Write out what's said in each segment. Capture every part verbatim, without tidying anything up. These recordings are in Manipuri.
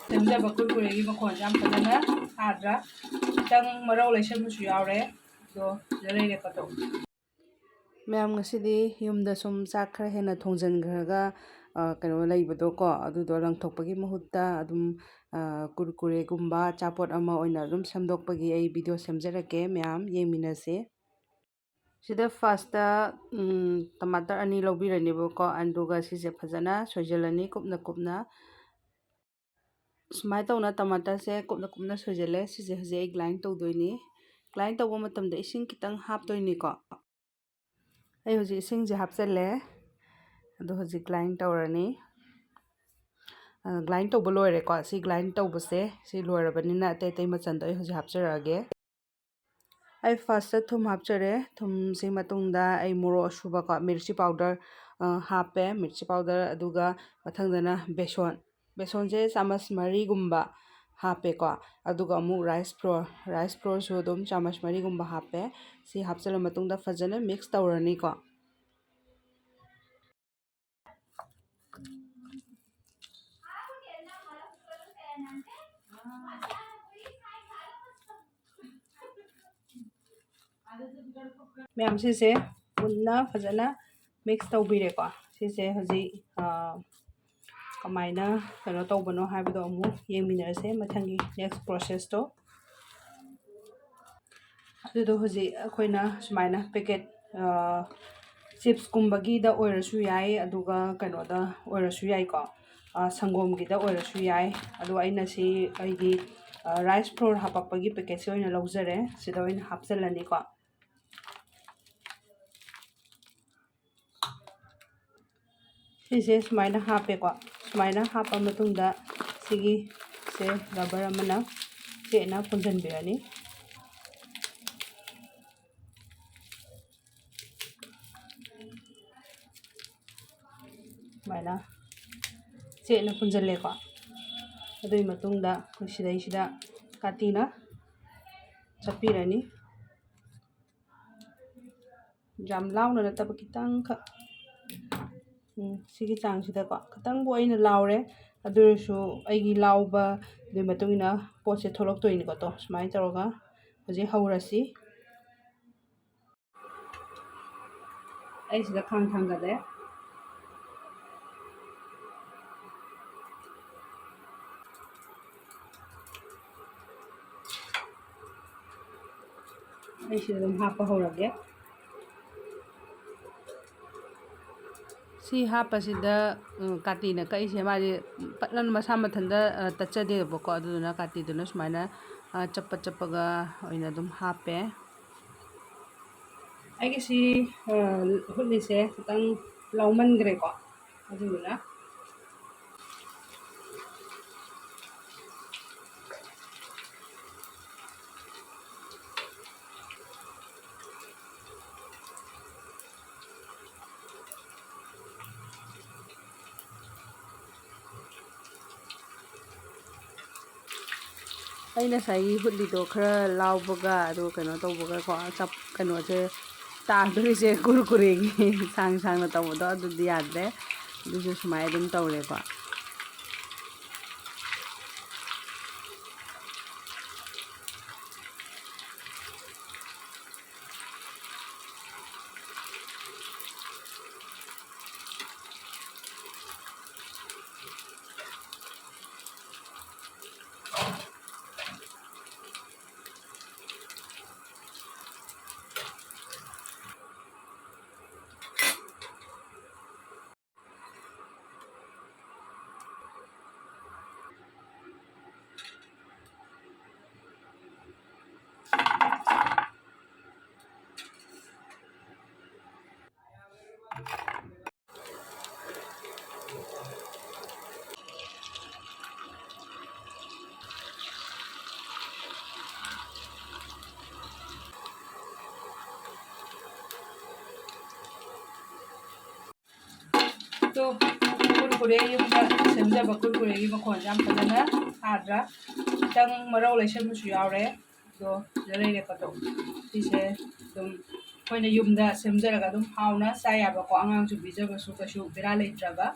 ꯁꯦꯝꯖꯕ ꯀꯨꯔꯀꯨꯔꯦꯒꯤ ꯃꯈꯣꯟꯁꯦ ꯌꯥꯝ ꯐꯖꯅ ꯊꯥꯗ꯭ꯔꯥ? ꯈꯤꯇꯪ ꯃꯔꯧ ꯂꯩꯁꯟꯕꯁꯨ ꯌꯥꯎꯔꯦ꯫ ꯑꯗꯣ ꯐꯖꯅ ꯂꯩꯔꯦꯀꯣ ꯑꯗꯨꯝ꯫ ꯃꯌꯥꯝ, ꯉꯁꯤꯗꯤ ꯌꯨꯝꯗ ꯁꯨꯝ ꯆꯥꯛ ꯈꯔ ꯍꯦꯟꯅ ꯊꯣꯡꯖꯤꯟꯈ꯭ꯔꯒ, ꯑ, ꯀꯩꯅꯣ ꯂꯩꯕꯗꯣꯀꯣ, ꯑꯗꯨꯗꯣ ꯂꯪꯊꯣꯛꯄꯒꯤ ꯃꯍꯨꯠꯇ ꯑꯗꯨꯝ, ꯑ, ꯀꯨꯔꯀꯨꯔꯦꯒꯨꯝꯕ ꯑꯆꯥꯄꯣꯠ ꯑꯃ ꯑꯣꯏꯅ ꯑꯗꯨꯝ ꯁꯦꯝꯗꯣꯛꯄꯒꯤ ꯑꯩ ꯚꯤꯗꯤꯑꯣ ꯁꯦꯝꯖꯔꯛꯀꯦ, ꯃꯌꯥꯝ ꯌꯦꯡꯃꯤꯟꯅꯁꯦ꯫ ꯁꯤꯗ ꯐꯥꯔꯁꯇ, ꯎꯝ, ꯇꯃꯥꯇꯔ ꯑꯅꯤ ꯂꯧꯕꯤꯔꯅꯦꯕꯀꯣ, ꯑꯗꯨꯒ ꯁꯤꯁꯦ ꯐꯖꯅ ꯁꯣꯏꯖꯤꯜꯂꯅꯤ ꯀꯨꯞꯅ ꯀꯨꯞꯅ꯫ ꯁꯨꯃꯥꯏꯅ ꯇꯧꯅ ꯇꯃꯥꯇꯔꯁꯦ ꯀꯨꯞꯅ ꯀꯨꯞꯅ ꯁꯣꯏꯖꯤꯜꯂꯦ꯫ ꯁꯤꯁꯦ ꯍꯧꯖꯤꯛ ꯑꯩ ꯒ꯭ꯔꯥꯏꯟ ꯇꯧꯗꯣꯏꯅꯤ꯫ ꯒ꯭ꯔꯥꯏꯟ ꯇꯧꯕ ꯃꯇꯝꯗ ꯏꯁꯤꯡ ꯈꯤꯇꯪ ꯍꯥꯞꯇꯣꯏꯅꯤꯀꯣ꯫ ꯑꯩ ꯍꯧꯖꯤꯛ ꯏꯁꯤꯡꯁꯦ ꯍꯥꯞꯆꯤꯜꯂꯦ꯫ ꯑꯗꯣ ꯍꯧꯖꯤꯛ ꯒ꯭ꯔꯥꯏꯟ ꯇꯧꯔꯅꯤ꯫ ꯑ, ꯒ꯭ꯔꯥꯏꯟ ꯇꯧꯕ ꯂꯣꯏꯔꯦꯀꯣ꯫ ꯁꯤ ꯒ꯭ꯔꯥꯏꯟ ꯇꯧꯕꯁꯦ ꯁꯤ ꯂꯣꯏꯔꯕꯅꯤꯅ ꯑꯇꯩ ꯑꯇꯩ ꯃꯆꯜꯗꯣ ꯑꯩ ꯍꯧꯖꯤꯛ ꯍꯥꯞꯆꯔꯛꯑꯒꯦ꯫ ꯑꯩ ꯐꯥꯔꯁꯇ ꯊꯨꯝ ꯍꯥꯞꯆꯔꯦ꯫ ꯊꯨꯝꯁꯤ ꯃꯇꯨꯡꯗ ꯑꯩ ꯃꯣꯔꯣꯛ ꯑꯁꯨꯕꯀꯣ, ꯃꯤꯔꯆꯤ ꯄꯥꯎꯗꯔ, ꯑ, ꯍꯥꯞꯄꯦ, ꯃꯤꯔꯆꯤ ꯄꯥꯎꯗꯔ꯫ ꯑꯗꯨꯒ ꯃꯊꯪꯗꯅ ꯕꯦꯁꯣꯟ꯫ ꯕꯦꯁꯣꯟꯁꯦ ꯆꯥꯃꯁ ꯃꯔꯤꯒꯨꯝꯕ ꯍꯥꯞꯄꯦꯀꯣ꯫ ꯑꯗꯨꯒ ꯑꯃꯨꯛ ꯔꯥꯏꯁ ꯐ꯭ꯂꯣꯔ, ꯔꯥꯏꯁ ꯐ꯭ꯂꯣꯔꯁꯨ ꯑꯗꯨꯝ ꯆꯥꯃꯁ ꯃꯔꯤꯒꯨꯝꯕ ꯍꯥꯞꯄꯦ꯫ ꯁꯤ ꯍꯥꯞꯆꯤꯜꯂ ꯃꯇꯨꯡꯗ ꯐꯖꯅ ꯃꯤꯛꯁ ꯇꯧꯔꯅꯤꯀꯣ꯫ ꯃꯌꯥꯝ, ꯁꯤꯁꯦ ꯃꯨꯟꯅ ꯐꯖꯅ ꯃꯤꯛꯁ ꯇꯧꯕꯤꯔꯦꯀꯣ꯫ ꯁꯤꯁꯦ ꯍꯧꯖꯤꯛ, ꯑ, ꯀꯃꯥꯏꯅ ꯀꯩꯅꯣ ꯇꯧꯕꯅꯣ ꯍꯥꯏꯕꯗꯣ ꯑꯃꯨꯛ ꯌꯦꯡꯃꯤꯟꯅꯔꯁꯦ ꯃꯊꯪꯒꯤ ꯅꯦꯛꯁ ꯄ꯭ꯔꯣꯁꯦꯁꯇꯣ꯫ ꯑꯗꯨꯗꯣ ꯍꯧꯖꯤꯛ ꯑꯩꯈꯣꯏꯅ ꯁꯨꯃꯥꯏꯅ ꯄꯦꯀꯦꯠ, ꯑ, ꯆꯤꯞꯁꯀꯨꯝꯕꯒꯤꯗ ꯑꯣꯏꯔꯁꯨ ꯌꯥꯏ, ꯑꯗꯨꯒ ꯀꯩꯅꯣꯗ ꯑꯣꯏꯔꯁꯨ ꯌꯥꯏꯀꯣ, ꯑ, ꯁꯪꯒꯣꯝꯒꯤꯗ ꯑꯣꯏꯔꯁꯨ ꯌꯥꯏ꯫ ꯑꯗꯣ ꯑꯩꯅ ꯁꯤ ꯑꯩꯒꯤ, ꯑ, ꯔꯥꯏꯁ ꯐ꯭ꯂꯣꯔ ꯍꯥꯄꯛꯄꯒꯤ ꯄꯦꯀꯦꯠꯁꯦ ꯑꯣꯏꯅ ꯂꯧꯖꯔꯦ꯫ ꯁꯤꯗ ꯑꯣꯏꯅ ꯍꯥꯞꯆꯤꯜꯂꯅꯤꯀꯣ꯫ ꯁꯤꯁꯦ ꯁꯨꯃꯥꯏꯅ ꯍꯥꯞꯄꯦꯀꯣ꯫ ꯁꯨꯃꯥꯏꯅ ꯍꯥꯞꯄ ꯃꯇꯨꯡꯗ ꯁꯤꯒꯤꯁꯦ ꯔꯕꯔ ꯑꯃꯅ ꯆꯦꯠꯅ ꯄꯨꯟꯁꯤꯟꯕꯤꯔꯅꯤ꯫ ꯁꯨꯃꯥꯏꯅ ꯆꯦꯠꯅ ꯄꯨꯟꯁꯤꯜꯂꯦꯀꯣ꯫ ꯑꯗꯨꯒꯤ ꯃꯇꯨꯡꯗ ꯑꯩꯈꯣꯏ ꯁꯤꯗꯩꯁꯤꯗ ꯀꯥꯇꯤꯅ ꯆꯞꯄꯤꯔꯅꯤ꯫ ꯌꯥꯝ ꯂꯥꯎꯅ ꯅꯠꯇꯕ, ꯈꯤꯇꯪꯈꯛ꯫ ꯎꯝ, ꯁꯤꯒꯤ ꯆꯥꯡꯁꯤꯗꯀꯣ ꯈꯤꯇꯪꯕꯨ ꯑꯩꯅ ꯂꯥꯎꯔꯦ꯫ ꯑꯗꯨ ꯑꯣꯏꯔꯁꯨ ꯑꯩꯒꯤ ꯂꯥꯎꯕꯗꯨꯒꯤ ꯃꯇꯨꯡ ꯏꯟꯅ ꯄꯣꯠꯁꯦ ꯊꯣꯛꯂꯛꯇꯣꯏꯅꯤꯀꯣ꯫ ꯇꯣ, ꯁꯨꯃꯥꯏꯅ ꯇꯧꯔꯒ ꯍꯧꯖꯤꯛ ꯍꯧꯔꯁꯤ꯫ ꯑꯩ ꯁꯤꯗ ꯈꯥꯡ ꯊꯥꯡꯒꯠꯂꯦ꯫ ꯑꯩ ꯁꯤꯗ ꯑꯗꯨꯝ ꯍꯥꯞꯄ ꯍꯧꯔꯒꯦ꯫ ꯁꯤ ꯍꯥꯞꯄꯁꯤꯗ, ꯎꯝ, ꯀꯥꯇꯤꯅ ꯀꯛꯏꯁꯦ ꯃꯥꯗꯤ ꯄꯠꯂꯅ ꯃꯁꯥ ꯃꯊꯟꯇ, ꯑ, ꯇꯠꯆꯗꯦꯕꯀꯣ꯫ ꯑꯗꯨꯗꯨꯅ ꯀꯥꯇꯤꯗꯨꯅ ꯁꯨꯃꯥꯏꯅ, ꯑ, ꯆꯞꯄ ꯆꯞꯄꯒ ꯑꯣꯏꯅ ꯑꯗꯨꯝ ꯍꯥꯞꯄꯦ꯫ ꯑꯩꯒꯤꯁꯤ, ꯑ, ꯍꯨꯠꯂꯤꯁꯦ ꯈꯤꯇꯪ ꯂꯥꯎꯃꯟꯈ꯭ꯔꯦꯀꯣ꯫ ꯑꯗꯨꯗꯨꯅ ꯑꯩ ꯉꯁꯥꯏꯒꯤ ꯍꯨꯠꯂꯤꯗꯣ ꯈꯔ ꯂꯥꯎꯕꯒ ꯑꯗꯨꯒ ꯀꯩꯅꯣ ꯇꯧꯕꯒꯀꯣ, ꯆꯞ-, ꯀꯩꯅꯣꯁꯦ ꯇꯥꯗꯣꯏꯁꯦ ꯀꯨꯔꯀꯨꯔꯦꯒꯤ ꯁꯥꯡ ꯁꯥꯡꯅ ꯇꯧꯕꯗꯣ ꯑꯗꯨꯗꯤ ꯌꯥꯗ꯭ꯔꯦ꯫ ꯑꯗꯨꯁꯨ ꯁꯨꯃꯥꯏꯅ ꯑꯗꯨꯝ ꯇꯧꯔꯦꯀꯣ꯫ ꯇꯣ, ꯀꯨꯔꯀꯨꯔꯦ, ꯌꯨꯝꯗ ꯁꯦꯝꯖꯕ ꯀꯨꯔꯀꯨꯔꯦꯒꯤ ꯃꯈꯣꯟꯁꯦ ꯌꯥꯝ ꯐꯖꯅ ꯊꯥꯗ꯭ꯔꯥ? ꯈꯤꯇꯪ ꯃꯔꯧ ꯂꯩꯁꯟꯕꯁꯨ ꯌꯥꯎꯔꯦ꯫ ꯑꯗꯣ ꯁꯤꯗ ꯂꯩꯔꯦꯕ꯫ ꯑꯗꯣ ꯁꯤꯁꯦ ꯑꯗꯨꯝ ꯑꯩꯈꯣꯏꯅ ꯌꯨꯝꯗ ꯁꯦꯝꯖꯔꯒ ꯑꯗꯨꯝ ꯍꯥꯎꯅ ꯆꯥ ꯌꯥꯕꯀꯣ, ꯑꯉꯥꯡꯁꯨ ꯄꯤꯖꯕꯁꯨ ꯀꯩꯁꯨ ꯕꯦꯔꯥ ꯂꯩꯇ꯭ꯔꯕ꯫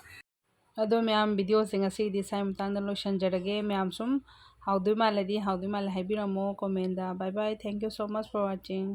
ꯑꯗꯣ ꯃꯌꯥꯝ, ꯚꯤꯗꯤꯑꯣꯁꯦ ꯉꯁꯤꯒꯤꯗꯤ ꯁ꯭ꯋꯥꯏ ꯃꯇꯥꯡꯗ ꯂꯣꯏꯁꯤꯟꯖꯔꯒꯦ꯫ ꯃꯌꯥꯝ ꯁꯨꯝ ꯍꯥꯎꯗꯣꯏ ꯃꯥꯜꯂꯗꯤ ꯍꯥꯎꯗꯣꯏ ꯃꯥꯜꯂꯦ ꯍꯥꯏꯕꯤꯔꯝꯃꯣ ꯀꯣꯃꯦꯟꯗ꯫ Bye bye, thank you so much for watching.